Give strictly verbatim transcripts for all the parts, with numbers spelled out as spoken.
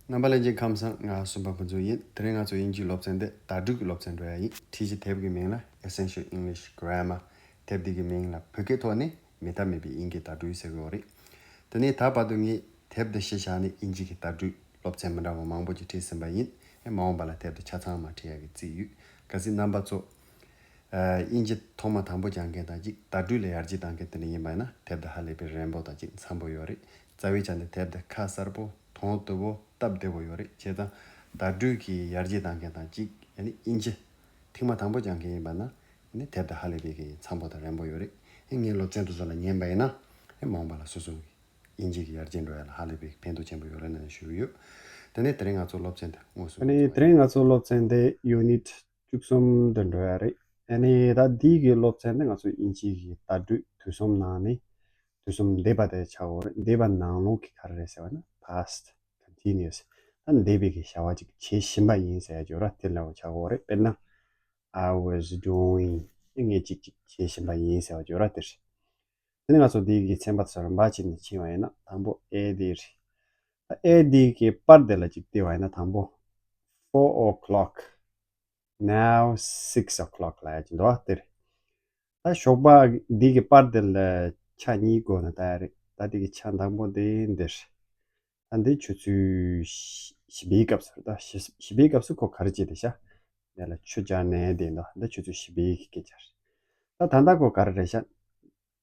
རྣམ་པ་ལྷན་རྒྱས་ཁམས་བཟང་། ང་སུམ་པ་ཕུན་ཚོགས་ཡིན། དེ་རིང་ང་ཚོ་དབྱིན་ཇིའི་སློབ་ཚན་འདི་བརྡ་སྤྲོད་ཀྱི་སློབ་ཚན་འགྲོ་ཡ་ཡིན། ཁྲིད་གཞི་དེབ་ཀྱི་མིང་ལ་Essential English Grammar། དེབ་འདི་གི་མིང་ལ་བོད་སྐད་ཐོག་ནས་མེད་ཐབས་མེད་པའི་དབྱིན་ཇིའི་བརྡ་སྤྲོད་ཟེར་གྱི་ཡོད་རེད། དེ་ནས་ད་བར་དུ་ངས་དེབ་འདི་གཞི་བཞག་ནས་དབྱིན་ཇི་གི་བརྡ་སྤྲོད་སློབ་ཚན་མི་འདྲ་བ་མང་པོ་ཅིག་ཁྲིད་ཟིན་པ་ཡིན། ཨེ་མ་འོངས་པ་ལ་དེབ་འདི་ཆ་ཚང་མ་ཁྲིད་ཡ་གི་རྩིས་ཡོད། གལ་སྲིད་རྣམ་པ་ཚོ་ཨ། དབྱིན་ཇི་ཐོག་མ་དང་པོ་སྦྱང་མཁན་དང་གཅིག་བརྡ་སྤྲོད་ལ་ཡར་རྒྱས་གཏང་མཁན་དེ་འདྲ་ཡིན་པ་ཡིན་ན་དེབ་འདི་ཧ་ལས་པའི་རན་པོ་དང་གཅིག་འཚམ་པོ་ཡོད་རེད། རྩ་བའི་ཆ་ནས་དེབ་འདི་ཁ་གསལ་པོ། དོན་བདེ་པོ། སྟབས་བདེ་པོ་ཡོད་རེད། བྱས་ཙང་བརྡ་སྤྲོད་ཀྱི་ཡར་རྒྱས་གཏང་མཁན་དང་གཅིག་ཨ་ནི་དབྱིན་ཇི་ཐེངས་མ་དང་པོ་སྦྱང་མཁན་ཡིན་པ་ན་ཨ་ནི་དེབ་འདི་ཧ་ལས་པའི་གི་འཚམ་པོ་དང་རན་པོ་ཡོད་རེད། ཨ་ངའི་སློབ་ཚན་དེ་ཚོ་ལ་ཉན་པ་ཡིན་ན་ཨ་མ་འོངས་པ་ལ་སོ་སོ་གི་དབྱིན་ཇི་གི་ཡར་རྒྱས་འགྲོ་ཡ་ལ་ཧ་ལས་པའི་ཕན་ཐོགས་ཆེན་པོ་ཡོད་རེད་ན་ཞུ་གི་ཡོད། དེ་ནས་དེ་རིང་ང་ཚོ་སློབ་ཚན་དེ་དངོས་སུ། དེ་ནས་དེ་རིང་ང་ཚོ་སློབ་ཚན་དེ་ཡུ་ནིཊ་བཅུ་གསུམ་དུ་འགྲོ་ཡ་རེད། ཨ་ནི་ད་འདི་གི་སློབ་ཚན་དེ་ང་ཚོ་དབྱིན་ཇི་གི་བརྡ་སྤྲོད་དུས་གསུམ་ནང་ནས་དུས་གསུམ་འདས་པ་དེ་ཆགས་ཡོད་རེད། འདས་པ་ནང་ལོགས་ཀྱི་ག་རེ་རེད་ཟེར་བ་ན་past continuous། ད་འདས་པའི་གི་བྱ་བ་ཅིག་བྱེད་བཞིན་པ་ཡིན་ཟེར་ཡ་ཅིག་ཡོད་ར། དེ་ལ་ཆགས་ཡོད་རེད། དཔེར་ན། I was doing། ངས་ཅིག་ཅིག་བྱེད་བཞིན་པ་ཡིན་ཟེར་བ་ཅིག་ཡོད་ར་དེ་རེད། དེ་ནས་ང་ཚོ་འདི་གི་ཚན་པ་དེ་ཚོ་རིམ་པ་བྱས་ནས་ཕྱིན་པ་ཡིན་ན་དང་པོ་ཨེ་འདི་རེད། ད་ཨེ་འདི་གི་པར་དེ་ལ་ཅིག་བལྟས་པ་ཡིན་ན་དང་པོ། Four o'clock, now six o'clock ལབ་ཡ་ཅིག་འདུག་ཨ་དེ་རེད། ད་ཞོགས་པ་འདི་གི་པར་དེ་ལ་ཆ་གཉིས་བགོས་ནས་ལྟ་ཡ་རེད། ད་འདི་གི་ཆ་དང་པོ་དེ་འདི་རེད། ད་འདི་ཆུ་ཚོད་བཞི་བཞི་པའི་སྐབས་སུ་རེད། ད་བཞི་བཞི་པའི་སྐབས་སུ་ཁོ་ག་རེ་བྱས་བསྡད་ཤག་དེ་ལ་ཆུ་སྦྱར་ནས་བསྡད་འདུག་འདི་ཆུ་ཚོད་བཞི་པའི་གི་སྐད་ཆ་རེད། ད་ད་ལྟ་ཁོ་ག་རེ་རེད་ཤག་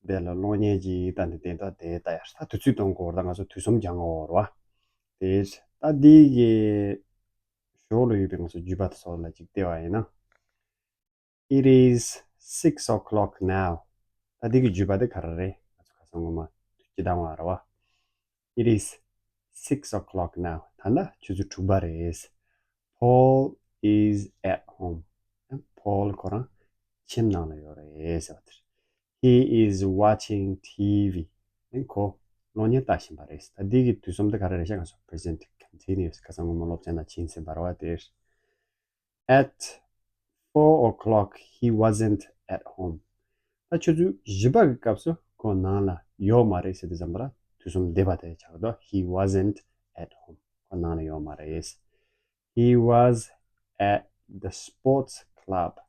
དེ་ལ་གློག་བརྙན་ཅིག་བལྟས་ནས་བསྡད་འདུག་དེ་ལྟ་ཡ་རེད། ད་དུས་ཚོད་གཏོང་དགོས་རེད། ད་ང་ཚོ་དུས་གསུམ་སྦྱང་དགོས་རེད་བ། དེ་ད་འདི་གི་ཞོར་ལ་ཡོད་པའི་ང་ཚོ་བརྗོད་པ་དེ་ཚོ་ལ་ཅིག་བལྟས་པ་ཡིན་ན། It is six o'clock now. ད་འདི་གི་བརྗོད་པ་དེ་ག་རེ་རེད། ང་ཚོ་ཁ་སང་ངོ་མ་དུས་ཅི་བཏང་བ་རེད་བ། It is six o'clock now. ད་ལྟ་ཆུ་ཚོད་དྲུག་པ་རེད། Paul is at home. Paul ཁོ་རང་ཁྱིམ་ནང་ལ་ཡོད་རེད་ཟེར་བ་དེ་རེད། He is watching T V. ཁོ་གློག་བརྙན་ལྟ་བཞིན་པ་རེད། ད་འདི་གི་དུས་གསུམ་དེ་ག་རེ་རེད་ཤག་ང་ཚོ་present continuous ཁ་སང་ངོ་མ་སློབ་ཚན་ནང་ཕྱིན་ཟིན་པ་རེད་བ་དེ་རེད། At four o'clock, he wasn't at home. ད་ཆུ་ཚོད་བཞི་པ་གི་སྐབས་སུ་ཁོ་ནང་ལ་ཡོད་མ་རེད་ཟེར་དུས་ཙམ་པ་ལ་དུས་གསུམ་འདས་པ་དེ་ཆགས་འདུག He wasn't at home. ཁོ་ནང་ལ་ཡོད་མ་རེད། He was at the sports club.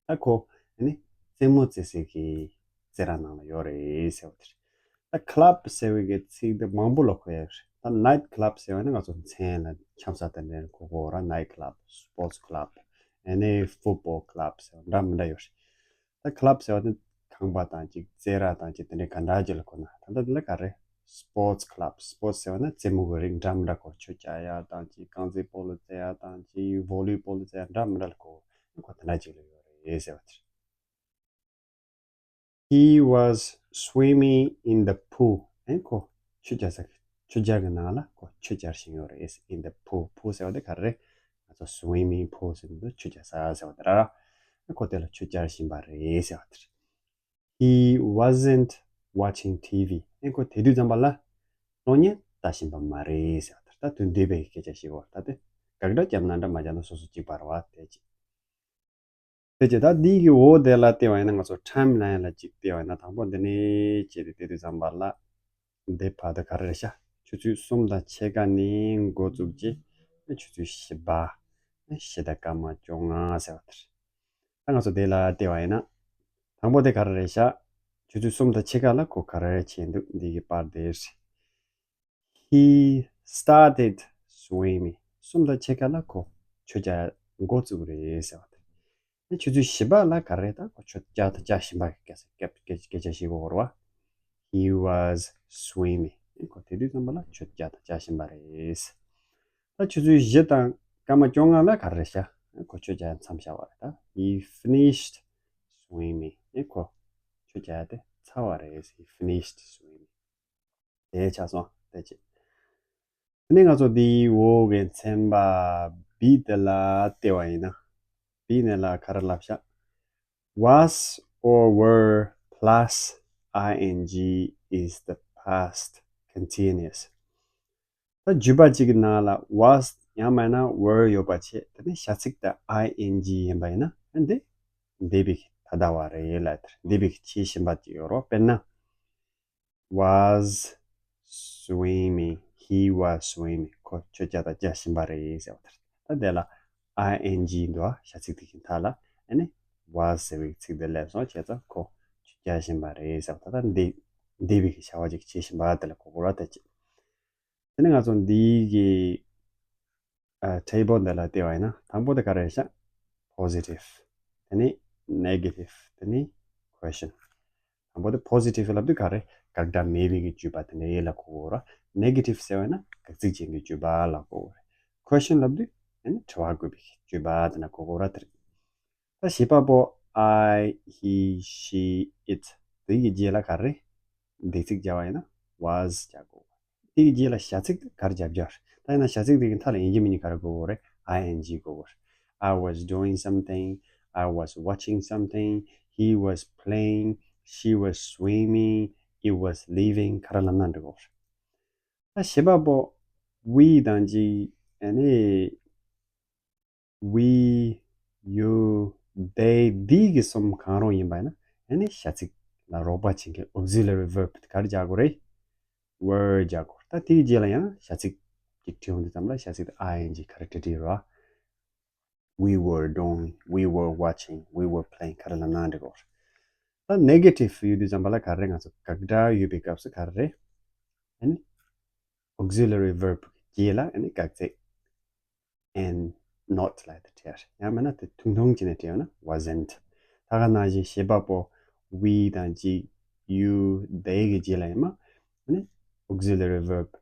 ད་ཁོ་ནི་རྩེད་མོ་རྩེ་སའི་གི་རྩེད་ར་ནང་ལ་ཡོད་རེད་ཟེར་བ་དེ་རེད། ད་club ཟེར་བའི་གི་ཚིག་འདི་མང་པོ་ལ་གོ་ཡ་རེད། ད་night club ཟེར་བ་ནི་ང་ཚོ་མཚན་ལ་འཆམ་ས་དེ་འདྲ་གོ་གོ་ར། night club, sports club, ཨ་ནི་football club ཟེར་བ་འདྲ་མི་འདྲ་ཡོད་རེད། ད་club ཟེར་བ་དེ་ཁང་པ་དང་ཅིག་རྩེད་ར་དང་ཅིག་དེ་འདྲའི་ག་འདྲ་ཅིག་ལ་གོ་ན། ད་ལྟ་དེ་ལ་ག་རེ། Sports club. Sports ཟེར་བ་ན་རྩེད་མོ་གི་རིགས་འདྲ་མི་འདྲ་གོ། ཆུ་རྐྱལ་ཡ་དང་ཅིག་རྐང་རྩེད་སྤོ་ལོ་རྩེ་ཡ་དང་ཅིག volleyball རྩེ་ཡ་འདྲ་མི་འདྲ་ལ་གོ། ཁོ་དེ་འདྲ་ཅིག་ལ་ཡོད་རེད་ཟེར་བ་དེ་རེད། He was swimming in the pool. ཨེ་ཁོ་ཆུ་རྐྱལ་ས་ཆུ་རྐྱལ་གི་ནང་ལ་ཁོ་ཆུ་རྐྱལ་བཞིན་ཡོད་རེད། In the pool. Pool ཟེར་བ་དེ་ག་རེ་རེད། ང་ཚོ་swimming pool ཟེར་འདུག་ཆུ་རྐྱལ་ས་ཟེར་བ་དེ་ར། ཨེ་ཁོ་དེ་ལ་ཆུ་རྐྱལ་བཞིན་པ་རེད་ཟེར་བ་དེ་རེད། He wasn't watching T V. ཨེ་ཁོ་དེ་དུས་ཙམ་པ་ལ་གློག་བརྙན་ལྟ་བཞིན་པ་མ་རེད་ཟེར་བ་དེ་རེད། ད་དུས་འདས་པའི་སྐད་ཆ་ཞིག་གོ། ད་དེ་དགག་སྒྲ་བརྒྱབ་ན་འདྲ་མ་བརྒྱབ་ན་སོ་སོ་གཅིག་པ་རེད་བ། དེ་ཅི། དེ་ཅི་ད་འདི་གི་འོག་དེ་ལ་བལྟས་པ་ཡིན་ན་ང་ཚོ་timeline ལ་ཅིག་བལྟས་པ་ཡིན་ན་དང་པོ་འདི་ནས་བྱས་ཏེ་བལྟས་དུས་ཙམ་པ་ལ་འདི་བར་དུ་ག་རེ་རེད་ཤག་ཆུ་ཚོད་གསུམ་དང་ཕྱེད་ཀ་ནས་འགོ་བཙུགས་རྗེས་ཆུ་ཚོད་བཞི་པ། བཞི་དང་སྐར་མ་བཅོ་ལྔ་ཟེར་བ་དེ་རེད། ད་ང་ཚོ་དེ་ལ་བལྟས་པ་ཡིན་ན། དང་པོ་དེ་ག་རེ་རེད་ཤག་ཆུ་ཚོད་གསུམ་དང་ཕྱེད་ཀ་ལ་ཁོ་ག་རེ་བྱས་འདུག་འདི་གི་པར་དེ་རེད། He started swimming. གསུམ་དང་ཕྱེད་ཀ་ལ་ཁོ་ཆུ་རྐྱལ་འགོ་བཙུགས་རེད་ཟེར་བ་དེ། ཆུ་ཚོད་བཞི་པ་ལ་ག་རེ་ད་ཁོ་ཆུ་རྐྱལ་ད་རྐྱལ་བཞིན་པ་སྐད་སྐད་སྐད་ཆ་ཞིག་གོ་ར་བ། He was swimming. ཁོ་དེ་དུས་ཙམ་པ་ལ་ཆུ་རྐྱལ་ད་རྐྱལ་བཞིན་པ་རེད། ད་ཆུ་ཚོད་བཞི་དང་སྐར་མ་བཅོ་ལྔ་ལ་ག་རེ་རེད་ཤག་ཁོ་ཆུ་རྐྱལ་མཚམས་བཞག་པ་རེད་ད། He finished swimming. ཨེ་ཁོ་ཆུ་རྐྱལ་དེ་ཚར་བ་རེད། He finished swimming. དེ་ཆགས་སོང་། དེ་ཅི། དེ་ནས་ང་ཚོ་འདིའི་འོག་གི་ཚན་པ་B དེ་ལ་བལྟས་པ་ཡིན་ན། B ནས་ལ་ག་རེ་ལབ་ཤག was or were plus ing is the past continuous. ད་བརྗོད་པ་གཅིག་གི་ནང་ལ་was ཡང་མིན་ན་were ཡོད་པ་བྱས། དེ་ནས་བྱ་ཚིག་དེ་ing ཡིན་པ་ཡིན་ན་འདི་འདས་པའི་ད་ལྟ་བ་རེད་ལབ། འདས་པའི་བྱེད་བཞིན་པ་ཅིག་ཡོད་རོ། དཔེར་ན། was swimming. He was swimming. ཁོ་ཆོས་རྒྱག་དང་རྒྱག་བཞིན་པ་རེད་ཟེར་བ་དེ་རེད། ད་དེ་ལ་ing འདུག་བྱ་ཚིག་དེ་གི་མཐའ་ལ་ཨ་ནི་was ཟེར་བའི་ཚིག་དེ་སླེབས་སོང་། བྱས་ཙང་ཁོ་ཆོས་རྒྱག་བཞིན་པ་རེད་ཟེར་བ་ད་ལྟ་འདི་འདས་པའི་གི་བྱ་བ་ཅིག་བྱེད་བཞིན་པ་དེ་ལ་གོ་དགོས་ར། ད་ཅི། དེ་ནས་ང་ཚོ་འདིའི་གི་ཨ། table འདི་ལ་བལྟས་པ་ཡིན་ན་དང་པོ་དེ་ག་རེ་རེད་ཤག positive། དེ་ནས་negative། དེ་ནས་question། དང་པོ་དེ་positive ལབ་དུས་ག་རེ། དགག་སྒྲ་མེད་པའི་གི་བརྗོད་པ་དེ་འདྲ་ཡིན་ལ་གོ་དགོས་ར། negative ཟེར་བ་ཡིན་ན་དགག་ཚིག་ཅན་གྱི་བརྗོད་པ་ལ་གོ་དགོས་རེད། question ལབ་དུས་ཨ་ནི་དྲི་བ་བཀོད་པའི་གི་བརྗོད་པ་དེ་འདྲ་གོ་དགོས་ར། དེ་རེད། ད་བྱེད་པ་པོ་I, he, she, it དེ་གི་རྗེས་ལ་ག་རེ། འདས་ཚིག་སྦྱར་བ་ཡིན་ན་was སྦྱར་དགོས། དེ་གི་རྗེས་ལ་བྱ་ཚིག་དེ་ག་རེ་སྦྱར་སྦྱར། ད་ཡིན་ན་བྱ་ཚིག་དེ་གི་མཐའ་ལ་ཡིན་གཅིག་མིན་གཅིག་ག་རེ་དགོས་དགོས་རེད། ing དགོས་དགོས་རེད། I was doing something. I was watching something. He was playing. She was swimming. It was leaving ག་རེ་ལབ་ན་འགྲིག་གོ། ད་བྱེད་པ་པོ་we དང་གཅིག་ཨ་ནི། we, you, they འདི་གི་གསུམ་གང་རུང་ཡིན་པ་ཡིན་ན་ཨ་ནི་བྱ་ཚིག་ལ་རོགས་པ་བྱེད་མཁན་auxiliary verb དེ་ག་རེ་རྒྱག་དགོས་རེད། were རྒྱག་དགོས། ད་དེའི་རྗེས་ལ་ཡང་བྱ་ཚིག་ཅིག་བྲིས་ཡོང་དུས་ཙམ་ལ་བྱ་ཚིག་དེ་ing ག་རེ་བྲིས་བྲིས་རོ། We were doing, we were watching, we were playing ག་རེ་ལབ་ན་འགྲིག་གོ། ད་negative ཡོད་དུས་ཙམ་པ་ལ་ག་རེ། ང་ཚོ་དགག་སྒྲ་ཡོད་པའི་སྐབས་སུ་ག་རེ། ཨ་ནི་auxiliary verb རྗེས་ལ་ཨ་ནི་དགག་ཚིག and not ལབ་དེ་བྲིས་ཡ་རེད། ཡང་མིན་ན་དེ་ཐུང་ཐུང་བྱས་ནས་བྲིས་ཡོང་ན་wasn't། ད་ག་ནང་བཞིན་བྱེད་པ་པོ་we དང་གཅིག you, they གི་རྗེས་ལ་ཡིན་ན་ཨ་ནི་auxiliary verb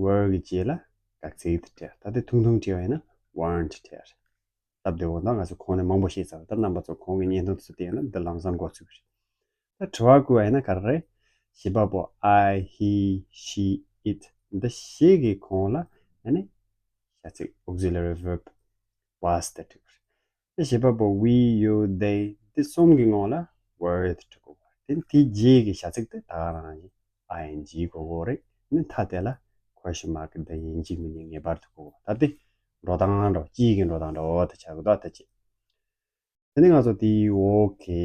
were གི་རྗེས་ལ་དགག་ཚིག་དེ་བྲིས་ཡ། ད་དེ་ཐུང་ཐུང་བྲིས་པ་ཡིན་ན་weren't བྲིས་ཡ་རེད། སྟབས་བདེ་བོ་དང་། ང་ཚོ་གོང་ནས་མང་པོ་བཤད་ཚར་བ། ད་རྣམ་པ་ཚོ་གོང་གི་བརྙན་ཐུང་དེ་ཚོ་བལྟས་ན་འདི་ལམ་སང་མགོ་ཚོས་ཀྱི་རེད། ད་དྲི་བ་བཀོད་པ་ཡིན་ན་ག་རེ་རེད། བྱེད་པ་པོ་I, he, she, it འདི་བཞི་གི་གོང་ལ་ཨ་ནི་བྱ་ཚིག auxiliary verb was དེ་འབྲི་དགོས་རེད། དེ་བྱེད་པ་པོ་we, you, they འདི་གསུམ་གི་ངོ་ལ་were དེ་འབྲི་དགོས་པ་རེད། དེ་དེའི་རྗེས་ཀྱི་བྱ་ཚིག་དེ་ད་ག་རང་ཡིན། ing དགོས་དགོས་རེད། ནི་མཐའ་དེ་ལ་question mark དེ་ཡིན་གཅིག་མིན་གཅིག་ངེས་པར་དུ་དགོས། ད་དེ་འགྲོ་སྟངས་འདྲ་བོ། སྤྱིའི་གི་འགྲོ་སྟངས་འདྲ་བོ་དེ་ཆགས་ཀྱི་འདུག་ད་ཅི། དེ་ནས་ང་ཚོ་དེའི་འོག་གི་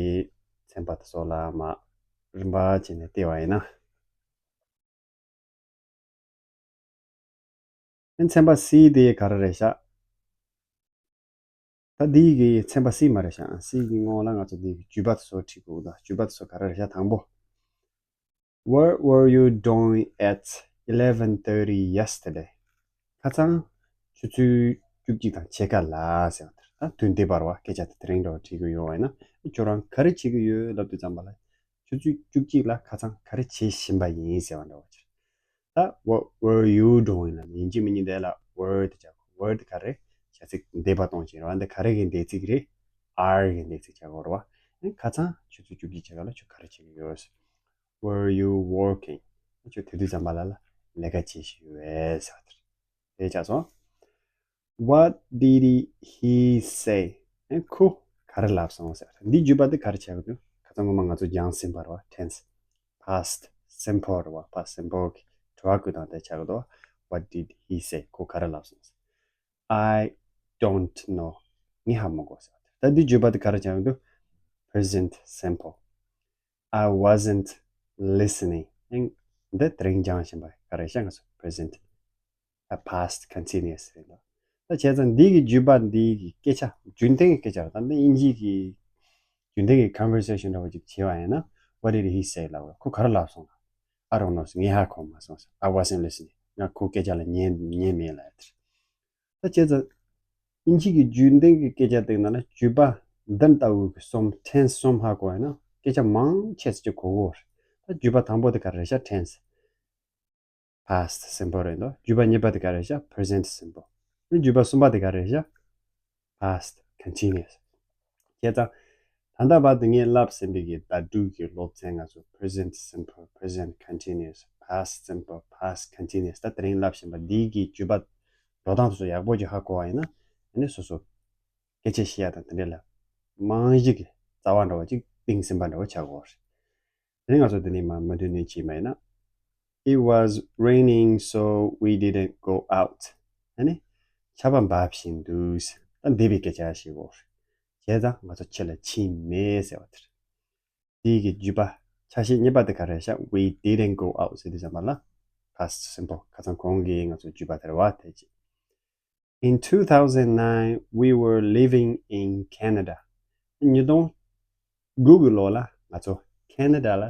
ཚན་པ་དེ་ཚོ་ལ་མར་རིམ་པ་བྱས་ནས་བལྟས་པ་ཡིན་ན། ཨ་ནི་ཚན་པ་C དེ་ག་རེ་རེད་ཤག་ད་འདི་གི་ཚན་པ་C མ་རེད་ཤག C གི་སྔོན་ལ་ང་ཚོ་འདི་གི་བརྗོད་པ་དེ་ཚོ་ཁྲིད་དགོས་འདུག་བརྗོད་པ་དེ་ཚོ་ག་རེ་རེད་ཤག་དང་པོ། What were you doing at eleven thirty yesterday? ཁ་སང་ཆུ་ཚོད་བཅུ་གཅིག་དང་ཕྱེད་ཀ་ལ་ཟེར་བ་དེ་རེད། ད་དུས་འདས་པ་རེད་བ། སྐད་ཆ་དེ་དེ་རིང་འདྲ་བོ་དྲིས་ཀྱི་ཡོད་པ་ཡིན་ན། ཁྱོད་རང་ག་རེ་བྱེད་ཀྱི་ཡོད་ལབ་དུས་ཙམ་པ་ལ། ཆུ་ཚོད་བཅུ་གཅིག་ལ་ཁ་སང་ག་རེ་བྱེད་བཞིན་པ་ཡིན་ཟེར་བ་འདྲ་བོ་ཅིག་ད་What were you doing ལབ་ཡིན་གཅིག་མིན་གཅིག་འདི་ལ་were དེ་བྱ་དགོས། were དེ་ག་རེ། བྱ་ཚིག་འདས་པ་གཏོང་བྱེད་རེད་བ། འདི་ག་རེ་གི་འདས་ཚིག་རེད། are གི་འདས་ཚིག་བྱ་དགོས་རེད་བ། ཨ་ནི་ཁ་སང་ཆུ་ཚོད་བཅུ་གཅིག་ཕྱེད་ཀ་ལ་ཁྱོད་ག་རེ་བྱེད་ཀྱི་ཡོད། Were you working? ཁྱོད་དེ་དུས་ཙམ་པ་ལ་ལ་ལས་ཀ་བྱེད་བཞིན་ཡོད་ཟེར་བ་དེ་རེད། དེ་ཆགས་སོང་། What did he say? ཨེ། ཁོ་ག་རེ་ལབ་སོང་ཟེར། འདི་བརྗོད་པ་འདི་ག་རེ་ཆགས་ཀྱི་འདུག་ཁ་སང་སྔོན་མ་ང་ཚོ་སྦྱངས་ཟིན་པ་རེད་བ། tense past simple རེད་བ། past simple གི་དྲི་བ་བཀོད་སྟངས་དེ་ཆགས་ཀྱི་འདུག What did he say? ཁོ་ག་རེ་ལབ་སོང་ཟེར། I don't know. ངས་ཧ་མ་གོ་ཟེར། ད་འདི་བརྗོད་པ་འདི་ག་རེ་ཆགས་ཀྱི་འདུག present simple. I wasn't listening. ཨེ། འདི་དེ་རིང་སྦྱངས་བཞིན་པ་ག་རེ་ཤག་ང་ཚོ་present ཨ། past continuous རེད་འདུག་ད་བྱས་ཙང་འདི་གི་བརྗོད་པ་འདི་གི་སྐད་ཆ་རྒྱུན་ལྡན་གྱི་སྐད་ཆ་རེད། ད་འདི་དབྱིན་ཇི་གི་རྒྱུན་ལྡན་གྱི་conversation འདྲ་བོ་ཅིག་བྱས་པ་ཡིན་ན། What did he say ལབ། ཁོ་ག་རེ་ལབ་སོང་ལབ། I don't know. ངས་ཧ་གོ་མ་སོང་ཟེར། I wasn't listening. ང་ཁོའི་སྐད་ཆ་ལ་ཉན་ཉན་མེད་ལབ་ཡ་དེ་རེད། ད་བྱས་ཙང་དབྱིན་ཇི་གི་རྒྱུན་ལྡན་གྱི་སྐད་ཆ་དེ་ནང་ལ་བརྗོད་པ་འདི་ལྟ་བུ་གི་གསུམ། tense གསུམ་ཧ་གོ་བ་ཡིན་ན་སྐད་ཆ་མང་ཆེ་ཙམ་ཅིག་གོ་གི་ཡོད་རེད། ད་བརྗོད་པ་དང་པོ་དེ་ག་རེ་རེད་ཤག tense past simple རེད་འདུག་བརྗོད་པ་གཉིས་པ་དེ་ག་རེ་རེད་ཤག present simple ནི། བརྗོད་པ་གསུམ་པ་དེ་ག་རེ་རེད་ཤག past continuous བྱས་ཙང་། ད་ལྟ་བར་དུ་ངས་བསླབས་ཟིན་པའི་གི་བརྡ་སྤྲོད་ཀྱི་སློབ་ཚན་ང་ཚོ་present simple, present continuous, past simple, past continuous ད་དེ་རིང་བསླབས་བཞིན་པ་འདིའི་གི་བརྗོད་པ་འགྲོ་སྟངས་དེ་ཚོ་ཡག་པོ་ཅིག་ཧ་གོ་བ་ཡིན་ན། ཨ་ནི་སོ་སོ་སྐད་ཆ་བཤད་ཡ་དང་དེ་འདྲ་ལ་རྨང་གཞི་གི་རྩ་བ་འདྲ་བོ་ཅིག་བཏིང་ཟིན་པ་འདྲ་བོ་ཆགས་ཀྱི་ཡོད་རེད། དེ་ནས་ང་ཚོ་དེ་ནས་མར་མུ་མཐུད་ནས་བྱས་པ་ཡིན་ན། It was raining, so we didn't go out. ཨ་ནི་ཆར་པ་འབབ་བཞིན་འདུག་ད་འདས་པའི་སྐད་ཆ་ཞིག་གོ། བྱས་ཙང་ང་ཚོ་ཕྱི་ལ་ཕྱིན་མེད་ཟེར་བ་དེ་རེད། དེའི་གི་བརྗོད་པ་ཆ་ཤས་གཉིས་པ་དེ་ག་རེ་རེད་ཤག We didn't go out ཟེར་དུས་ཙམ་པ་ལ། past simple ཁ་སང་གོང་གི་ང་ཚོ་བརྗོད་པ་དེ་རེད་བ། དེ་ཅི། In two thousand nine, we were living in Canada. ཉིས་སྟོང་དགུ་གི་ལོ་ལ་ང་ཚོ་ཁེ་ན་ཌ་ལ་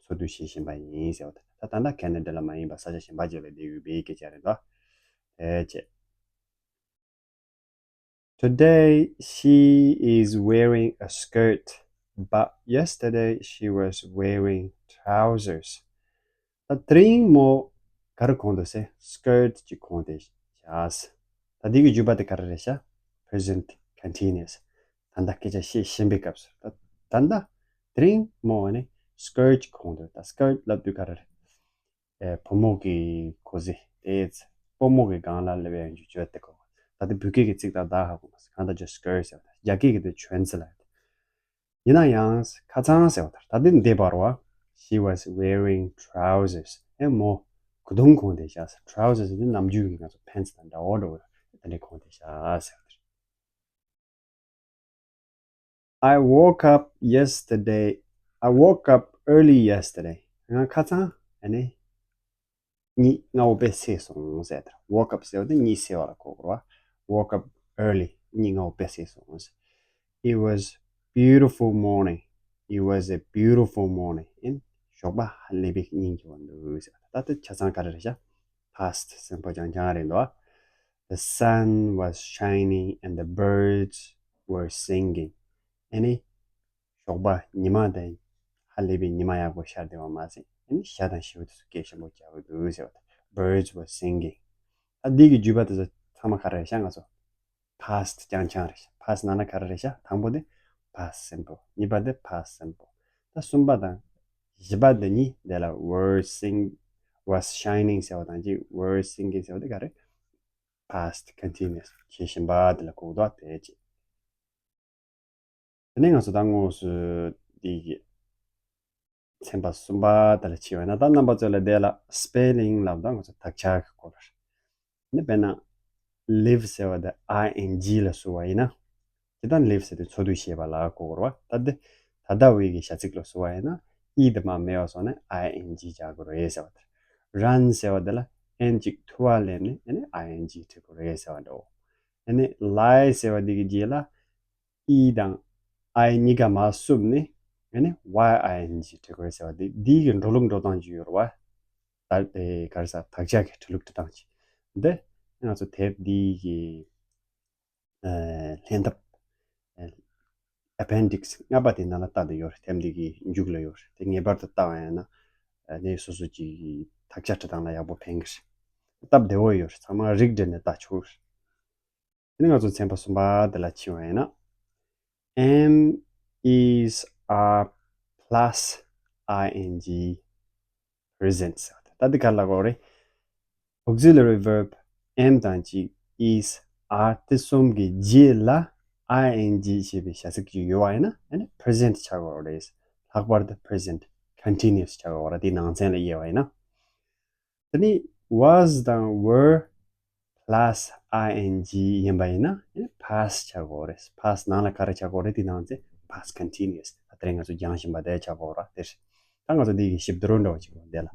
འཚོ་སྡོད་བྱེད་བཞིན་པ་ཡིན་ཟེར་བ་དང་། ད་ད་ལྟ་ཁེ་ན་ཌ་ལ་མ་ཡིན་པ་ས་ཆ་གཞན་པ་ཅིག་ལ་བསྡད་ཡོད་པའི་སྐད་ཆ་རེད་དོ། དེ་བྱས། Today she is wearing a skirt, but yesterday she was wearing trousers. ད་དེ་རིང་མོ་ག་རེ་གོན་འདུག་ཟེར། སི་ཀར་ཊི་ཅིག་གོན་ཏེ་བཞག་ཟེར། ད་འདི་གི་བརྗོད་པ་དེ་ག་རེ་རེད་ཤག present continuous. ད་ལྟ་སྐད་ཆ་བཤད་བཞིན་པའི་སྐབས་སུ། ད་ད་ལྟ་དེ་རིང་མོ་ཨ་ནི་སི་ཀར་ཊི་ཅིག་གོན་འདུག་ད་སི་ཀར་ཊི་ལབ་དུས་ག་རེ་རེད། ཨེ། བུ་མོ་གི་གོས་ཟེར་དེ། སྤོ་མོ་གི་སྒང་ལ་སླེབས་ཡོང་རྒྱུ་བརྗོད་དེ་གོ། ད་ལྟ་བོད་སྐད་ཀྱི་ཚིག་དག་དག་ཧ་གོ་མ་སོང་། གང་ལྟར་ཇོ་སི་ཀར་ཊི་ཟེར་བ་དང་། རྒྱ་སྐད་ཀྱི་དེ་ཆོན་ཙི་ལ། ཡིན་ན་ཡང་ཁ་སང་ཟེར་བ་དང་། ད་ལྟ་འདི་བར་བ། She was wearing trousers. ཨེ་མོ་གོས་ཐུང་གོན་ཏེ་བཞག་ཟེར། ཊ་རའུ་ཟར་ཟེར་དུས་ནམ་རྒྱུན་གྱི་ང་ཚོ་ཕེན་ཙི་དང་འདྲ་བོ་འདྲ་བོ་དེ་འདྲ་གོན་ཏེ་བཞག་ཟེར་བ་དེ་རེད། I woke up yesterday. I woke up early yesterday. ང་ཁ་སང་ཨ་ནི་གཉིད་སྔ་བོ་དཔེ་སད་སོང་ཟེར། ད་woke up ཟེར་བ་དེ་གཉིད་སད་པ་ལ་གོ་དགོས་རེད་བ། Woke up early. གཉིད་སྔ་བོ་དཔེ་སད་སོང་ཟེར། It was beautiful morning. It was a beautiful morning. ཨིན། ཞོགས་པ་ཧ་ལས་པའི་སྙིང་རྗེ་བ་འདུག་ཟེར། ད་ལྟ་ཆ་ཚང་ག་རེ་རེད་ཤག past simple རྐྱང་རྐྱང་རེད་འདུག The sun was shining and the birds were singing. ཨ་ནི་ཞོགས་པ་ཉི་མ་དེ་ཧ་ལས་པའི་ཉི་མ་ཡག་པོ་ཤར་བསྡད་པ་མ་ཟད། ཨ་ནི་བྱ་དང་བྱིའུ་དེ་ཚོ་སྐད་ཆེན་པོ་རྒྱག་གི་འདུག་ཟེར་བ་དང་། Birds were singing. ད་འདི་གི་བརྗོད་པ་དེ་ཚོ་ཚང་མ་ག་རེ་རེད་ཤག་ང་ཚོ་past རྐྱང་རྐྱང་རེད་ཤག past ནང་ལ་ག་རེ་རེད་ཤག་དང་པོ་དེ་past simple། གཉིས་པ་དེ་past simple། ད་གསུམ་པ་དང་བཞི་པ་དེ་གཉིས་དེ་ལ་were sing was shining ཟེར་བ་དང་གཅིག were singing ཟེར་བ་དེ་ག་རེ། past continuous བྱེད་བཞིན་པ་དེ་ལ་གོ་དགོས་དེ་བྱས། དེ་ནས་ང་ཚོ་ད་དངོས་སུ་འདི་གི་ཚན་པ་གསུམ་པ་དེ་ལ་ཕྱེ་བ་ན། ད་རྣམ་པ་ཚོ་ལ་དེ་ལ་སི་པེ་ལིང་ལབ་ད་ང་ཚོ་དག་ཆ་གི་སྐོར། ནི་དཔེར་ན་ལིབ་ཟེར་བ་དེ་ཨའི་ཨེན་ཇི་ལ་བསུ་བ་ཡིན་ན། དེ་ད་ལིབ་ཟེར་དུས་འཚོ་སྡོད་བྱེད་པ་ལ་གོ་དགོས་རེད་བ། ད་དེ་ད་ལྟ་བའི་གི་བྱ་ཚིག་ལ་བསུ་བ་ཡིན་ན་ཨི་དེ་མར་མེད་པ་བཟོ་ནས་ཨའི་ཨེན་ཇི་རྒྱག་དགོས་རེད་ཟེར་བ་དེ། རན་ཟེར་བ་དེ་ལ་ཨེན་གཅིག་ཐུ་བ་ལེན་ནས་ཨ་ནི་ཨའི་ཨེན་ཇི་འབྲི་དགོས་རེད་ཟེར་བ་འདྲ་བོ། ཨ་ནི་ལའི་ཟེར་བ་འདི་གི་རྗེས་ལ་ཨི་དང་ཨའི་གཉིས་ཀ་མར་བསུབས་ནས་ཨ་ནི་ཝའི་ཨའི་ཨེན་ཇི་འབྲི་དགོས་རེད་ཟེར་བ་འདི། འདི་གི་འགྲོ་ལུགས་འགྲོ་སྟངས་ཅིག་ཡོད་རེད་བ། ད་ཨེ་ག་རེ་ཟེར། དག་ཆ་གི་འབྲི་ལུགས་འབྲི་སྟངས་ཅིག་འདི། ང་ཚོ་དེབ་འདི་གི་ཨེ་ལྷན་ཐབས་ཨེ་ཨེ་པེན་ཌིག་སི་ལྔ་པ་དེ་ནང་ལ་བལྟ་དེ་ཡོད་རེད། དེབ་འདི་གི་མཇུག་ལ་ཡོད་རེད། དེ་ངེས་པར་དུ་བལྟ་བ་ཡིན་ན་ཨེ་ནས་སོ་སོ་གི་དག་ཆ་འབྲི་སྟངས་ལ་ཡག་པོ་ཕན་གི་རེད། སྟབས་བདེ་བོ་ཡོད་རེད། ཚང་མ་རིགས་འགྲེ་ནས་ལྟ་ཆོག་གི་རེད། དེ་ནས་ང་ཚོ་ཚན་པ་གསུམ་པ་དེ་ལ་ཕྱིན་པ་ཡིན་ན། Am, is, are plus ing present ཟེར་བ་དེ། ད་འདི་ག་རེ་ལབ་དགོས་རེད། Auxiliary verb am དང་གཅིག is, are དེ་གསུམ་གྱི་རྗེས་ལ་ཨའི་ཨེན་ཇི་ཞེས་པའི་བྱ་ཚིག་ཅིག་ཡོད་པ་ཡིན་ན་ཨ་ནི་པི་རི་ཟེན་ཊི་ཆགས་དགོས་རེད། ལྷག་པར་དུ་present continuous ཆགས་དགོས་རེད། དེའི་ནང་ཚན་ལ་དབྱེ་བ་ཡིན་ན། དེ་ནི་was དང་were plus ing ཡིན་པ་ཡིན་ན་past ཆགས་དགོས་རེད། past ནང་ལ་ག་རེ་ཆགས་དགོས་རེད། དེ་ནང་ཚན་past continuous། ད་དེ་རིང་ང་ཚོ་སྦྱང་བཞིན་པ་དེ་ཆགས་དགོས་རེད། དེ་རེད། ད་ང་ཚོ་འདི་གི་ཞིབ་བསྡུར་འདྲ་བོ་ཅིག་དགོས་འདི་ལ།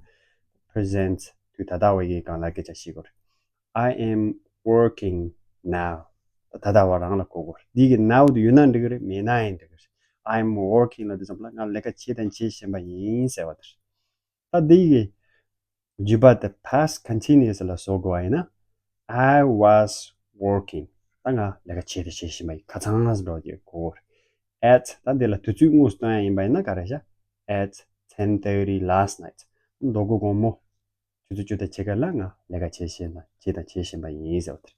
present དུས་ད་ལྟ་བ་ཡི་སྒང་ལ་སྐད་ཆ་བཤད་དགོས་རེད། I am working now. ད་ད་ལྟ་བ་རང་ལ་གོ་དགོས་རེད། འདི་གི་now དེ་ཡོད་ན་འགྲིག་གི་རེད། མེད་ན་ཡང་འགྲིག་གི་རེད། I am working ལབ་དུས་ཙམ་པ་ལ་ང་ལས་ཀ་བྱས་དང་བྱེད་བཞིན་པ་ཡིན་ཟེར་བ་དེ་རེད། ད་འདི་གི་བརྗོད་པ་དེ་past continuous ལ་བཟོ་དགོས་པ་ཡིན་ན། I was working. ད་ང་ལས་ཀ་བྱས་ཏེ་བྱེད་བཞིན་པ་ཡིན། ཁ་སང་ལ་འགྲོ་རྒྱུ་གོ། At ད་འདི་ལ་དུས་ཚོད་དངོས་སུ་སྟོན་ཡ་ཡིན་པ་ཡིན་ན་ག་རེ་བྱ། At ten thirty last night. མདོ་དགོང་དགོང་མོ་ཆུ་ཚོད་བཅུ་དང་ཕྱེད་ཀ་ལ་ང་ལས་ཀ་བྱེད་བཞིན་ལ་བྱས་དང་བྱེད་བཞིན་པ་ཡིན་ཟེར་བ་དེ་རེད།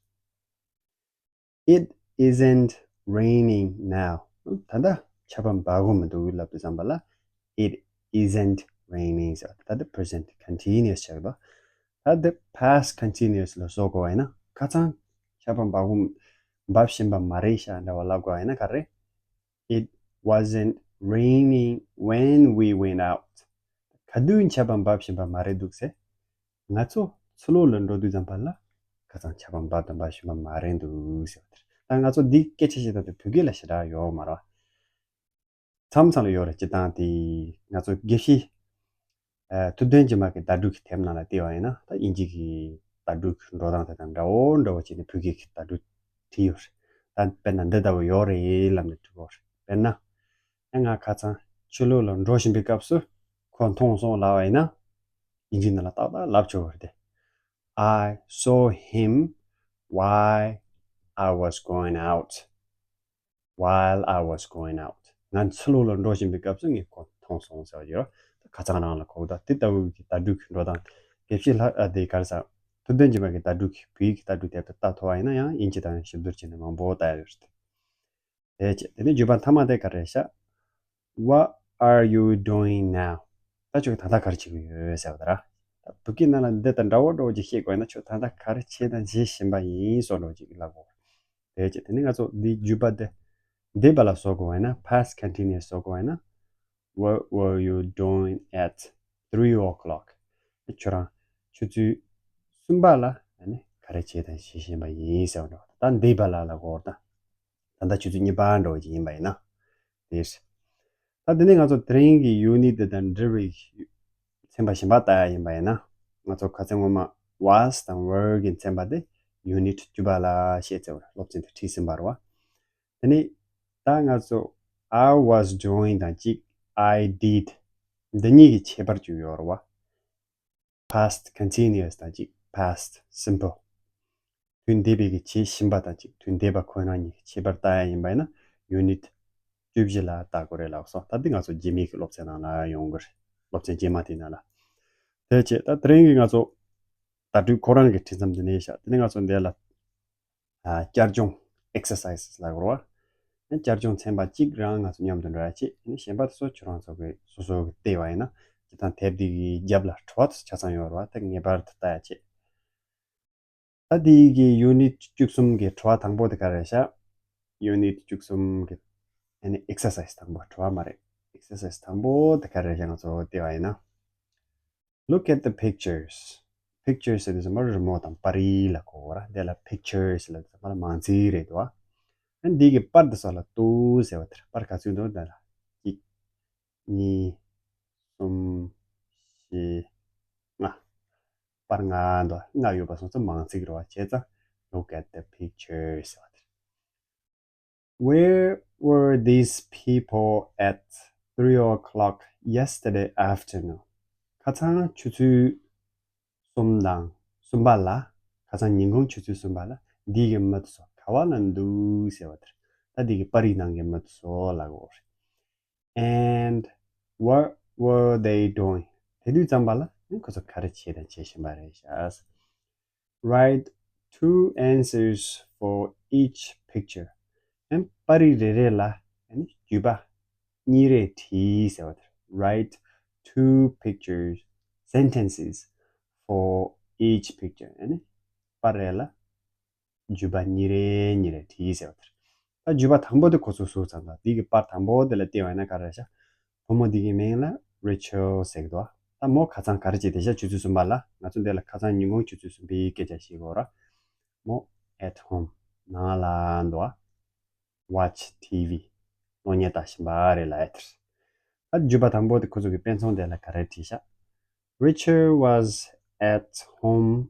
It isn't raining now. ད་ལྟ་ཆར་པ་འབབ་གི་མི་འདུག་ལབ་དུས་ཙམ་པ་ལ། It isn't raining ཟེར་བ་ད་ལྟ་present continuous ཆགས་པ། ད་ལྟ་past continuous ལ་བཟོ་དགོས་པ་ཡིན་ན་ཁ་སང་ཆར་པ་འབབ་གི་འབབ་བཞིན་པ་མ་རེད་ཤག་འདྲ་བ་ལབ་དགོས་པ་ཡིན་ན་ག་རེ། It wasn't raining when we went out. ག་དུས་ཆར་པ་འབབ་བཞིན་པ་མ་རེད་འདུག་ཟེར། ང་ཚོ་ཕྱི་ལོགས་ལ་འགྲོ་དུས་ཙམ་པ་ལ་ཁ་སང་ཆར་པ་འབབ་དང་འབབ་བཞིན་པ་མ་རེད་འདུག་ཟེར་བ་དེ་རེད། ད་ང་ཚོ་འདི་སྐད་ཆ་བཤད་སྟངས་དེ་བོད་སྐད་ལ་ཞེ་དྲག་ཡོད་མ་རེད་བ། མཚམས་མཚམས་ལ་ཡོད་རེད། སྤྱིར་བཏང་དེ་ང་ཚོ་དགེ་བཤེས་ ཐུབ་བསྟན་སྦྱིན་པ་གི་བརྡ་སྤྲོད་ཀྱི་དེབ་ནང་ལ་བལྟས་པ་ཡིན་ན། ད་དབྱིན་ཇི་གི་བརྡ་སྤྲོད་ཀྱི་འགྲོ་སྟངས་དེ་དང་འདྲ་བོ་འདྲ་བོ་བྱས་ནས་བོད་སྐད་ཀྱི་བརྡ་སྤྲོད་བྲིས་ཡོད་རེད། ད་དཔེར་ན་འདི་ལྟ་བུ་ཡོད་རེད་ལབ་ནས་འབྲི་དགོས་རེད། དཔེར་ན། ཨ། ང་ཁ་སང་ཕྱི་ལོགས་ལ་འགྲོ་བཞིན་པའི་སྐབས་སུ་ཁོ་མཐོང་སོང་ལབ་པ་ཡིན་ན། དབྱིན་ཇི་ནང་ལ་ཏག་ཏག་ལབ་ཆོག་གི་རེད་དེ། I saw him while I was going out. While I was going out. ང་ཕྱི་ལོགས་ལ་འགྲོ་བཞིན་པའི་སྐབས་སུ་ངས་ཁོ་མཐོང་སོང་ཟེར་བ་ཡོད། ད་ཁ་སང་རང་ལ་གོ་གི། ད་དེ་ལྟ་བུ་གི་བརྡ་སྤྲོད་ཀྱི་འགྲོ་སྟངས། དགེ་བཤེས་ལྷ། ཨ། དེ་ག་རེ་ཟེར། ཐུབ་བསྟན་སྦྱིན་པ་གི་བརྡ་སྤྲོད་ཀྱི། བོད་ཡིག་གི་བརྡ་སྤྲོད་དེབ་དེ་ལྟ་ཐུབ་པ་ཡིན་ན་ཡང་དབྱིན་ཇི་དང་ཞིབ་བསྡུར་བྱས་ནས་མང་པོ་ལྟ་ཡ་ཡོད་རེད། དེ་བྱས། དེ་ནས་བརྗོད་པ་མཐའ་མ་དེ་ག་རེ་རེད་ཤག What are you doing now? ད་ཁྱོད་ད་ལྟ་ག་རེ་བྱེད་ཀྱི་ཡོད་ཟེར་བ་དེ་རེད། ད་བོད་སྐད་ནང་ལ་འདི་དང་འདྲ་བོ་འདྲ་བོ་ཅིག་བཤད་དགོས་ན། ཁྱོད་ད་ལྟ་ག་རེ་བྱས་དང་བྱེད་བཞིན་པ་ཡིན་སོགས་འདྲ་བོ་ཅིག་ལབ་དགོས། དེ་བྱས། དེ་ནས་ང་ཚོ་འདི་བརྗོད་པ་འདི་འདས་པ་ལ་བཟོ་དགོས་པ་ཡིན་ན། past continuous བཟོ་དགོས་པ་ཡིན་ན། What were you doing at three o'clock? ཁྱོད་རང་ཆུ་ཚོད་གསུམ་པ་ལ་ཨ་ནི་ག་རེ་བྱས་དང་བྱེད་བཞིན་པ་ཡིན་ཟེར་བ་འདྲ་བོ། ད་འདས་པ་ལ་ལབ་དགོས་རེད། ད་ད་ལྟ་ཆུ་ཚོད་གཉིས་པ་འདྲ་བོ་ཅིག་ཡིན་པ་ཡིན་ན། དེ་རེད། ད་དེ་ནས་ང་ཚོ་དེ་རིང་གི་ཡུ་ནིཊ་དེ་དང་འབྲེལ་བའི་ཚན་པ་གཞན་པ་ལྟ་ཡ་ཡིན་པ་ཡིན་ན། ང་ཚོ་ཁ་སང་སྔོན་མ་was དང་were གི་ཚན་པ་དེ་ཡུ་ནིཊ་བཅུ་པ་ལ་བཤད་ཚར་བ་རེད། སློབ་ཚན་དེ་ཁྲིད་ཟིན་པ་རེད་བ། དེ་ནས་ད་ང་ཚོ་I was doing དང་གཅིག I did འདི་གཉིས་ཀྱི་ཁྱད་པར་ཅིག་ཡོད་རེད་བ། past continuous དང་གཅིག past simple དུས་འདས་པའི་གི་བྱེད་བཞིན་པ་དང་གཅིག་དུས་འདས་པ་ཁོ་རང་གཉིས་ཀྱི་ཁྱད་པར་ལྟ་ཡ་ཡིན་པ་ཡིན་ན། ཡུ་ནིཊ་བཅུ་བཞི་ལ་ལྟ་དགོས་རེད་ལབ་སོང་། ད་འདི་ང་ཚོ་རྗེས་མའི་གི་སློབ་ཚན་ནང་ལ་ཡོང་གི་རེད། སློབ་ཚན་རྗེས་མ་དེའི་ནང་ལ། དེ་བྱས། ད་དེ་རིང་གི་ང་ཚོ་བརྡ་སྤྲོད་ཁོ་རང་གི་ཁྲིད་མཚམས་འདི་ནས་བཞག་དེ་ནས་ང་ཚོ་འདི་ལ་ཨ། བསྐྱར་སྦྱོང་exercises ལབ་དགོས་རེད་བ། བསྐྱར་སྦྱོང་ཚན་པ་གཅིག་རང་ང་ཚོ་མཉམ་དུ་འགྲོ་ཡ་བྱེད། ཨ་ནི་གཞན་པ་དེ་ཚོ་ཁྱོད་རང་ཚོ་གི་སོ་སོ་གི་བལྟས་པ་ཡིན་ན། སྤྱིར་བཏང་དེབ་འདི་གི་རྒྱབ་ལ་དྲི་བ་དེ་ཚོ་ཆ་ཚང་ཡོད་རེད་བ། དེ་ངེས་པར་དུ་ལྟ་ཡ་བྱེད། ད་འདི་གི་ཡུ་ནིཊ་བཅུ་གསུམ་གི་དྲི་བ་དང་པོ་དེ་ག་རེ་རེད་ཤག་ཡུ་ནིཊ་བཅུ་གསུམ་གི་ཨ་ནི་exercise དང་པོ། དྲི་བ་མ་རེད། exercise དང་པོ་དེ་ག་རེ་རེད་ཤག་ང་ཚོ་བལྟས་པ་ཡིན་ན། Look at the pictures. pictures ཟེར་དུས་ཙམ་པར་རི་མོ་དང་པར་རིས་ལ་གོ་དགོས་རེད། དེ་ལ་pictures ལབ་དུས་ཙམ་པར་མང་ཚིག་རེད་འདུག་བ། ཨ་ནི་འདི་གི་པར་དེ་ཚོ་ལ་ལྟོས་ཟེར་བ་དེ་རེད། པར་ག་ཚོད་འདུག་དེ་ལ། གཅིག་གཉིས། གསུམ། བཞི། ལྔ། པར་ལྔ་འདུག་ལྔ་ཡོད་པ་སོང་ཙང་མང་ཚིག་རེད་བ། བྱས་ཙང་look at the pictures ཟེར་བ་དེ་རེད། Where were these people at three o'clock yesterday afternoon? ཁ་སང་ཆུ་ཚོད་གསུམ་དང་གསུམ་པ་ལ། ཁ་སང་ཉིན་གུང་ཆུ་ཚོད་གསུམ་པ་ལ་འདི་གི་མི་དེ་ཚོ་ག་བ་ལ་འདུག་ཟེར་བ་དེ་རེད། ད་འདི་གི་པར་རིས་ནང་གི་མི་དེ་ཚོ་ལབ་དགོས་རེད། And what were they doing? དེ་དུས་ཙམ་པ་ལ་ཁོ་ཚོ་ག་རེ་བྱས་དང་བྱེད་བཞིན་པ་རེད་ཤག Write two answers for each picture. ཨན། པར་རིས་རེ་རེ་ལ་ཨན་བརྗོད་པ་གཉིས་རེ་བྲིས་ཟེར་བ་དེ། Write two pictures, sentences for each picture. ཨན། པར་རེ་ལ་བརྗོད་པ་གཉིས་རེ་གཉིས་རེ་བྲིས་ཟེར་བ་དེ། ད་བརྗོད་པ་དང་པོ་དེ་ཁོ་ཚོ་བཟོས་ཚར་འདུག་འདི་གི་པར་དང་པོ་དེ་ལ་བལྟས་པ་ཡིན་ན་ག་རེ་རེད་ཤག་བུ་མོ་འདི་གི་མིང་ལ་Rachel ཟེར་གི་འདུག་ད་མོ་ཁ་སང་ག་རེ་བྱས་བསྡད་ཤག་ཆུ་ཚོད་གསུམ་པ་ལ། ང་ཚོ་འདི་ལ་ཁ་སང་ཉིན་གུང་ཆུ་ཚོད་གསུམ་པའི་སྐད་ཆ་བཤད་དགོས་ར། མོ་at home ནང་ལ་འདུག Watch T V གློག་བརྙན་ལྟ་བཞིན་པ་རེད་ལབ་ཡ་དེ་རེད། ད་བརྗོད་པ་དང་པོ་དེ་ཁོ་ཚོ་གི་དཔེ་མཚོན་དེ་ལ་ག་རེ་བྲིས་ཤག Rachel was at home.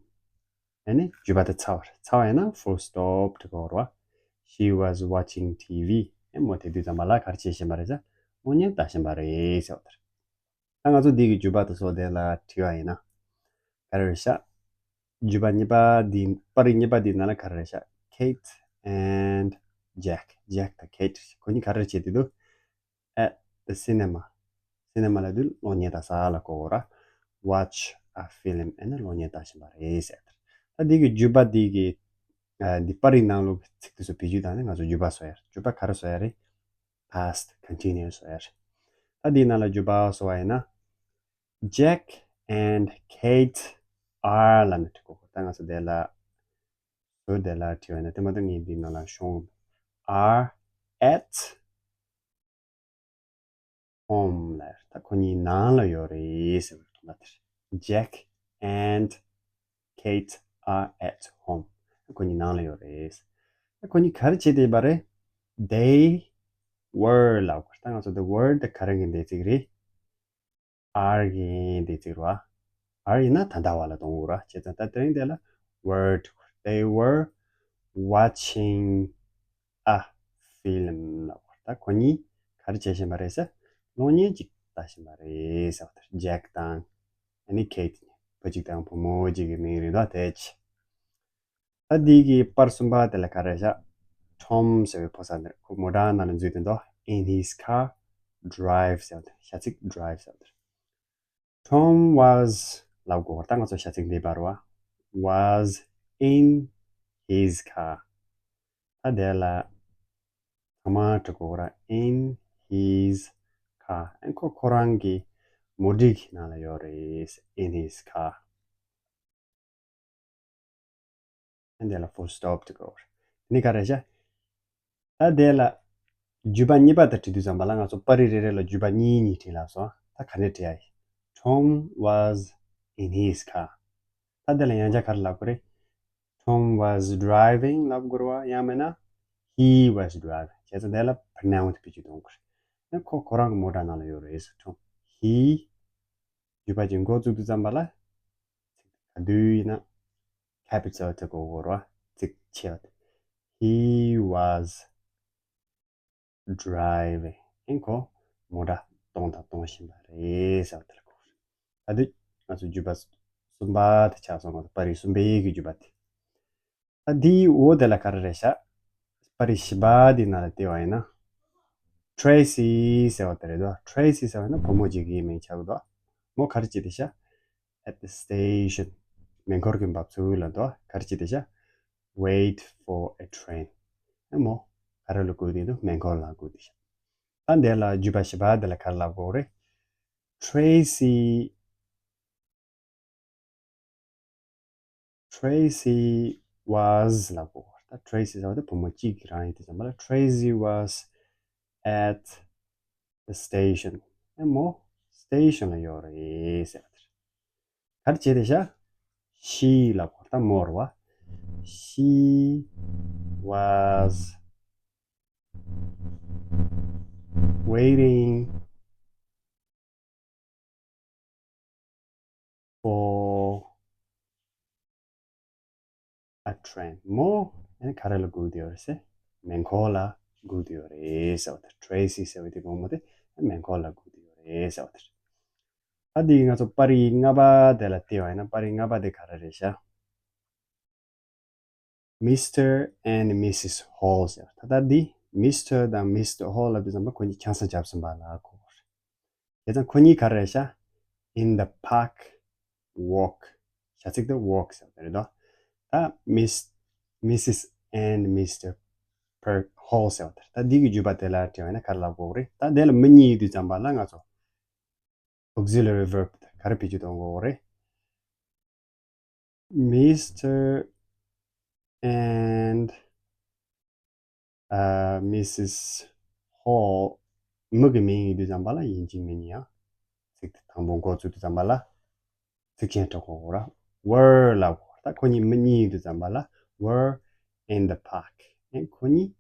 ཨ་ནི་བརྗོད་པ་དེ་ཚར་བ་རེད། ཚར་བ་ཡིན་ན་full stop འབྲི་དགོས་རེད་བ། She was watching T V. ཨེ། མོ་དེ་དུས་ཙམ་པ་ལ་ག་རེ་བྱེད་བཞིན་པ་རེད་ཟེར། གློག་བརྙན་ལྟ་བཞིན་པ་རེད་ཟེར་བ་དེ་རེད། ད་ང་ཚོ་འདི་གི་བརྗོད་པ་དེ་ཚོ་དེ་ལ་བྲིས་པ་ཡིན་ན་ག་རེ་རེད་ཤག་བརྗོད་པ་གཉིས་པ་འདི། པར་རིས་གཉིས་པ་འདི་ནང་ལ་ག་རེ་རེད་ཤག Kate and Jack. Jack དང་Kate ཁོ་གཉིས་ག་རེ་བྱེད་དེ་འདུག at the cinema. སི་ནེ་མ་ལབ་དུས་གློག་བརྙན་ལྟ་ས་ལ་གོ་དགོས་ར། Watch a film. ཨ་ནི་གློག་བརྙན་ལྟ་བཞིན་པ་རེད་ཟེར། ད་འདི་གི་བརྗོད་པ་འདི་གི། ཨ། འདི་པར་རིས་ནང་ལོགས་ཀྱི་ཚིག་དེ་ཚོ་བེད་སྤྱོད་བཏང་ནས་ང་ཚོ་བརྗོད་པ་བཟོ་ཡ་རེད། བརྗོད་པ་ག་རེ་བཟོ་ཡ་རེད། Past continuous བཟོ་ཡ་རེད། ད་འདིའི་ནང་ལ་བརྗོད་པ་བཟོ་བ་ཡིན་ན། Jack and Kate are ལབ་ནས་འབྲི་དགོས། ད་ང་ཚོ་དེ་ལ། བཟོ་དེ་ལ་བྲིས་པ་ཡིན་ན་དེ་མ་གཏོགས་ངས་འདིའི་ནང་ལ་ཤོང་། are at home ལབ་ཡ་རེད། ད་ཁོ་གཉིས་ནང་ལ་ཡོད་རེད་ཟེར་བའི་དོན་དག་དེ་རེད། Jack and Kate are at home. ཁོ་གཉིས་ནང་ལ་ཡོད་རེད། ད་ཁོ་གཉིས་ག་རེ་བྱེད་བསྡད་པ་རེད། They were ལབ་དགོས། ད་ང་ཚོ་the were དེ་ག་རེ་གི་འདས་ཚིག་རེད། are གི་འདི་ཚིག་རེད་བ། are ཡིན་ན་ད་ལྟ་བ་ལ་གཏོང་དགོས་ར། བྱས་ཙང་ད་དེ་རིང་དེ་ལ་were། They were watching a film ལབ་དགོས། ད་ཁོ་གཉིས་ག་རེ་བྱེད་བཞིན་པ་རེད་ཟེར། གློག་བརྙན་ཅིག་ལྟ་བཞིན་པ་རེད་ཟེར་བ་དེ་རེད། Jack དང་ཨ་ནི་Kate། བུ་གཅིག་དང་བུ་མོ་གཅིག་གི་མིང་རེད་དོ། དེ་བྱས། ད་འདི་གི་པར་གསུམ་པ་དེ་ལ་ག་རེ་བཞག Tom ཟེར་བའི་ཕོ་གསར་འདིར་ཁོ་མོ་ཊ་ནང་ལ་འཛུལ་དེ་འདུག In his car, drive ཟེར་བ་དེ། བྱ་ཚིག་drive ཟེར་བ་དེ། Tom was ལབ་དགོས། ད་ང་ཚོ་བྱ་ཚིག་འདི་པར་བ་was in his car. ད་དེ་ལ་ཐ་མ་འབྲི་དགོས་ར། In his car. ཨན་ཁོ་ཁོ་རང་གི་མོ་ཊའི་ནང་ལ་ཡོད་རེད། In his car. ཨན་དེ་ལ་full stop འབྲི་དགོས་ར། ནི་ག་རེ་བྱ། ད་དེ་ལ་བརྗོད་པ་གཉིས་པ་དེ་བྲིས་དུས་ཙམ་པ་ལ་ང་ཚོ་པར་རིས་རེ་རེ་ལ་བརྗོད་པ་གཉིས་གཉིས་བྲིས་ལབ་སོང་། ད་ག་ནས་བྲིས་ཡ་ཡིན། Tom was in his car. ད་དེ་ལ་ཡང་བསྐྱར་ག་རེ་ལབ་དགོས་རེད། Tom was driving ལབ་དགོས་རེད་བ། ཡང་མིན་ན་he was driving. བྱས་ཙང་དེ་ལ་pronoun དེ་བེད་སྤྱོད་གཏོང་དགོས་རེད། ཁོ་ཁོ་རང་གི་མོ་ཊ་ནང་ལ་ཡོད་རེད་ཟེར། Tom, he བརྗོད་པ་ཅིག་འགོ་བཙུགས་དུས་ཙམ་པ་ལ་ག་དུས་ཡིན་ན་capital དེ་གོ་དགོས་རེད་བ། ཚིག་ཆེ་བ་དེ། He was driving. ཨིན་ཁོ་མོ་ཊ་གཏོང་དང་གཏོང་བཞིན་པ་རེད་ཟེར་བ་དེ་ལ་གོ་དགོས་རེད། ད་དུས་ང་ཚོ་བརྗོད་པ་གསུམ་པ་དེ་ཆགས་སོང་། ང་ཚོ་པར་རིས་གསུམ་པའི་གི་བརྗོད་པ་དེ། ད་འདིའི་འོག་དེ་ལ་ག་རེ་རེད་ཤག་པར་རིས་བཞི་པ་འདི་ནང་ལ་བལྟས་པ་ཡིན་ན། Tracy ཟེར་བ་དེ་རེད་དོ། Tracy ཟེར་བ་ཡིན་ན་བུ་མོ་གཅིག་གི་མིང་ཆགས་ཀྱི་འདུག་མོ་ག་རེ་བྱེད་དེ་ཤག At the station. མེ་འཁོར་གྱི་འབབ་ཚུགས་ལ་འདུག་ག་རེ་བྱེད་དེ་ཤག Wait for a train. ཨ་མོ་ག་རེ་ལ་སྒུག་དེ་འདུག་མེ་འཁོར་ལ་སྒུག་དེ་ཤག་ད་འདི་ལ་བརྗོད་པ་བཞི་པ་འདི་ལ་ག་རེ་ལབ་དགོས་རེད། Tracy Tracy was ལབ་དགོས། ད་Tracy ཟེར་བ་དེ་བུ་མོ་གཅིག་རང་ཡིན་དུས་ཙམ་པ་ལ། Tracy was at the station. ཨེ་མོ་སི་ཊེ་ཤན་ལ་ཡོད་རེད་ཟེར་བ་དེ་རེད། ག་རེ་བྱས་དེ་ཤག She ལབ་དགོས། ད་མོ་རེད་བ། She was waiting for a train. མོ་ཨ་ནི་ག་རེ་ལ་སྒུག་བསྡད་ཡོད་རེད་ཟེར། མེ་འཁོར་ལ་སྒུག་བསྡད་ཡོད་རེད་ཟེར་བ་དེ། Tracy ཟེར་བ་དེ་བུ་མོ་དེ་མེ་འཁོར་ལ་སྒུག་བསྡད་ཡོད་རེད་ཟེར་བ་དེ་རེད། ད་འདི་ང་ཚོ་པར་རིས་ལྔ་པ་དེ་ལ་བལྟས་པ་ཡིན་ན། པར་རིས་ལྔ་པ་དེ་ག་རེ་རེད་ཤག Mister and Missus Hall ཟེར། ད་ལྟ་འདི་Mister དང་Missus Hall ལབ་དུས་ཙམ་པ་ཁོ་གཉིས་ཆང་ས་བརྒྱབ་ཟིན་པ་ལ་གོ་དགོས་རེད། བྱས་ཙང་ཁོ་གཉིས་ག་རེ་རེད་ཤག In the park walk. བྱ་ཚིག་དེ་walk ཟེར་བ་དེ་རེད་དོ། ད་Miss Missus and Mister Per- Hall ཟེར་བ་དེ་རེད། ད་འདི་གི་བརྗོད་པ་དེ་ལ་དྲི་བ་ཡིན་ན་ག་རེ་ལབ་དགོས་རེད། ད་དེ་ལ་མི་གཉིས་ཡོད་དུས་ཙམ་པ་ལ་ང་ཚོ་auxiliary verb ག་རེ་བེད་སྤྱོད་གཏོང་དགོས་རེད། Mister and uh, Missus Hall མི་གི་མིང་ཡིན་དུས་ཙམ་པ་ལ་ཡིན་གཅིག་མིན་གཉིས་ཡང་ཚིག་དེ་དང་པོ་འགོ་བཙུགས་དུས་ཙམ་པ་ལ་ཚིག་ཆེན་སྤྲོད་དགོས་ར། Were ལབ་དགོས། ད་ཁོ་གཉིས་མི་གཉིས་ཡིན་དུས་ཙམ་པ་ལ་were in the park. ཨེ་ཁོ་གཉིས་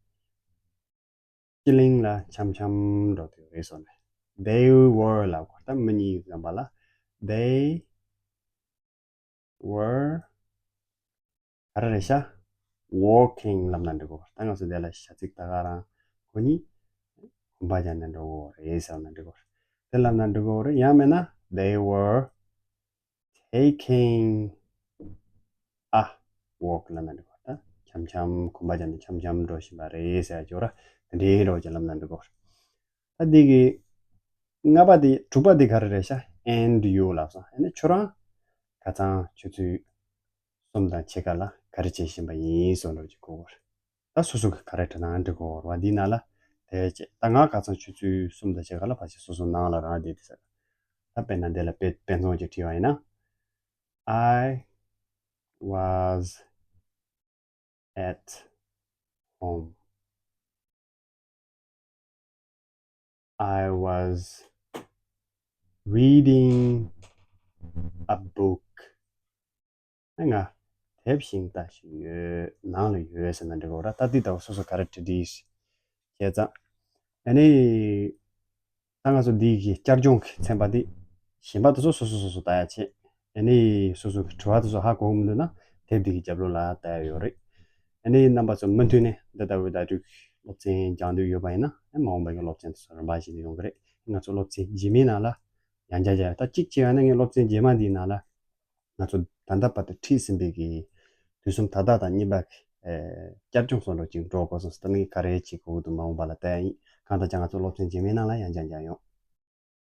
སྤྱི་གླིང་ལ་འཆམ་འཆམ་འགྲོ་དུས་རེད་སོང་ནས། They were ལབ་དགོས། ད་མི་གཉིས་ཡིན་དུས་ཙམ་པ་ལ་they were ག་རེ་རེད་ཤག walking ལབ་ན་འགྲིག་གོ། ད་ང་ཚོ་འདི་ལ་བྱ་ཚིག་ད་ག་རང་ཁོ་གཉིས་གོམ་པ་རྒྱག་ན་འགྲོ་གོ་རེད་ཟེར་ན་འགྲིག་གོ། དེ་ལབ་ན་འགྲིག་གོ་རེད། ཡང་མིན་ན་they were taking a walk ལབ་ན་འགྲིག་གོ། ད་འཆམ་འཆམ་གོམ་པ་རྒྱག་ནས་འཆམ་འཆམ་འགྲོ་བཞིན་པ་རེད་ཟེར་ཡ་ཅིག་ཡོད་ར། དེ་འདྲའི་འདྲ་བོ་ཅིག་ལབ་ན་འགྲིག་གོ། ད་འདི་གི་ལྔ་པ་དེ། དྲུག་པ་དེ་ག་རེ་རེད་ཤག And you ལབ་སོང་། ཨ་ནི་ཁྱོད་རང་ཁ་སང་ཆུ་ཚོད་གསུམ་དང་ཕྱེད་ཀ་ལ་ག་རེ་བྱེད་བཞིན་པ་ཡིན་ཟེར་འདྲ་བོ་ཅིག་གོ་དགོས་རེད། ད་སོ་སོ་གི་ག་རེ་དྲི་ན་འགྲིག་གོ་རེད་བ། འདི་ནང་ལ་དེ་བྱས། ད་ང་ཁ་སང་ཆུ་ཚོད་གསུམ་དང་ཕྱེད་ཀ་ལ་ཕལ་ཆེར་སོ་སོ་ནང་ལ་རང་བསྡད་དེ་ཟེར། ད་དཔེར་ན་འདི་ལ་དཔེ་དཔེ་མཚོན་ཅིག་བྲིས་པ་ཡིན་ན། I was at home. I was reading a book. ང་དེབ་ཞིག་ལྟ་བཞིན་ཡོད། ནང་ལ་ཡོད་ཟེར་ན་འགྲིག་གོ་ར། ད་འདི་ལྟ་བུ་སོ་སོ་ག་རེ་བྲིས་བྲིས་བྱས་ཙང་། ཨ་ནི་ད་ང་ཚོ་འདི་གི་བསྐྱར་སྦྱོང་གི་ཚན་པ་འདི་ གཞན་པ་དེ་ཚོ་སོ་སོ་སོ་སོ་ལྟ་ཡ་བྱེད། ཨ་ནི་སོ་སོ་གི་དྲི་བ་དེ་ཚོ་ཧ་གོ་གི་མི་འདུག་ན་དེབ་འདི་གི་རྒྱབ་ལོགས་ལ་ལྟ་ཡ་ཡོད་རེད། ཨ་ནི་རྣམ་པ་ཚོ་མུ་མཐུད་ནས་འདི་ལྟ་བུའི་བརྡ་སྤྲོད་ཀྱི་སློབ་ཚན་སྦྱང་འདོད་ཡོད་པ་ཡིན་ན་ཨ་མ་འོངས་པ་གི་སློབ་ཚན་དེ་ཚོ་རིམ་པ་བཞིན་དུ་ཡོང་གི་རེད། ང་ཚོ་སློབ་ཚན་རྗེས་མའི་ནང་ལ་ཡང་བསྐྱར་བྱས་ད་གཅིག་བྱས་པ་ན་ངས་སློབ་ཚན་རྗེས་མ་འདིའི་ནང་ལ་ང་ཚོ་ད་ལྟ་བར་དུ་ཁྲིད་ཟིན་པའི་གི་དུས་གསུམ་ད་ལྟ་དང་གཉིས་པ་གི་ཨེ་བསྐྱར་སྦྱོང་བཟོ་འདྲ་ཅིག་འགྲོ་དགོས་སོང་ཟེར། ད་ནི་ག་རེ་བྱེད་དགོས་ཀྱི་འདུག་མ་འོངས་པ་ལ་ལྟ་ཡ་ཡིན། གང་ལྟར་ཀྱང་ང་ཚོ་སློབ་ཚན་རྗེས་མའི་ནང་ལ་ཡང་བསྐྱར་མཇལ་ཡོང་